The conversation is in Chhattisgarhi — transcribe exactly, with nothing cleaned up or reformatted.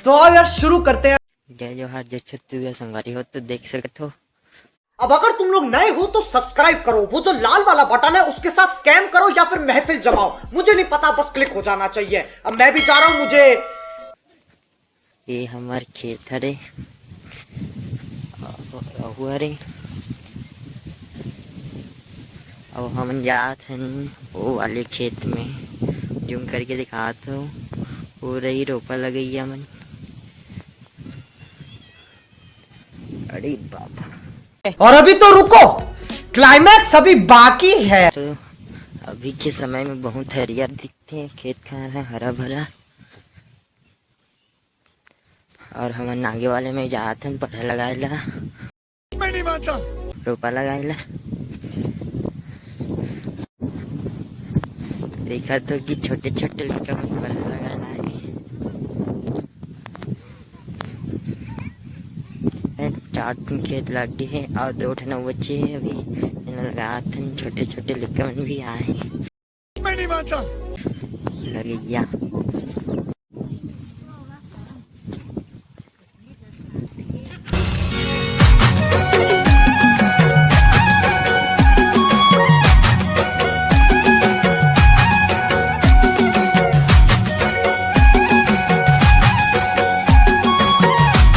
तो आओ यार, शुरू करते हैं। जय जोहार, जय छत्तीसगढ़ संगवारी हो, तो देख सकत हो। अब अगर तुम लोग नए हो तो सब्सक्राइब करो, वो जो लाल वाला बटन है उसके साथ स्कैम करो या फिर महफिल जमाओ, मुझे नहीं पता, बस क्लिक हो जाना चाहिए। अब मैं भी जा रहा हूँ, मुझे ये हमर खेत हरे, अहू हरे। अब हमन जात हन वो वाले खेत में, जूम करके दिखात हो, वो रही रोपा लगइया मन। अरे बाबा। और अभी तो रुको, क्लाइमैक्स अभी बाकी है। तो अभी के समय में बहुत हरियर दिखते हैं, खेत खार है हरा भरा। और हमन आगे वाले में जात हन पढ़ा लगाए ला, मैं नहीं मानता। रोपा लगाए ला। देखा तो कि छोटे छोटे लड़का मन पढ़ा लगाए ला आगे। ए, चार ठन खेत लग गए हैं और दो ठन बचे हैं अभी। इन्हें लगात हन, छोटे छोटे लड़का मन भी आए हैं। मैं नहीं मानता। लगइया।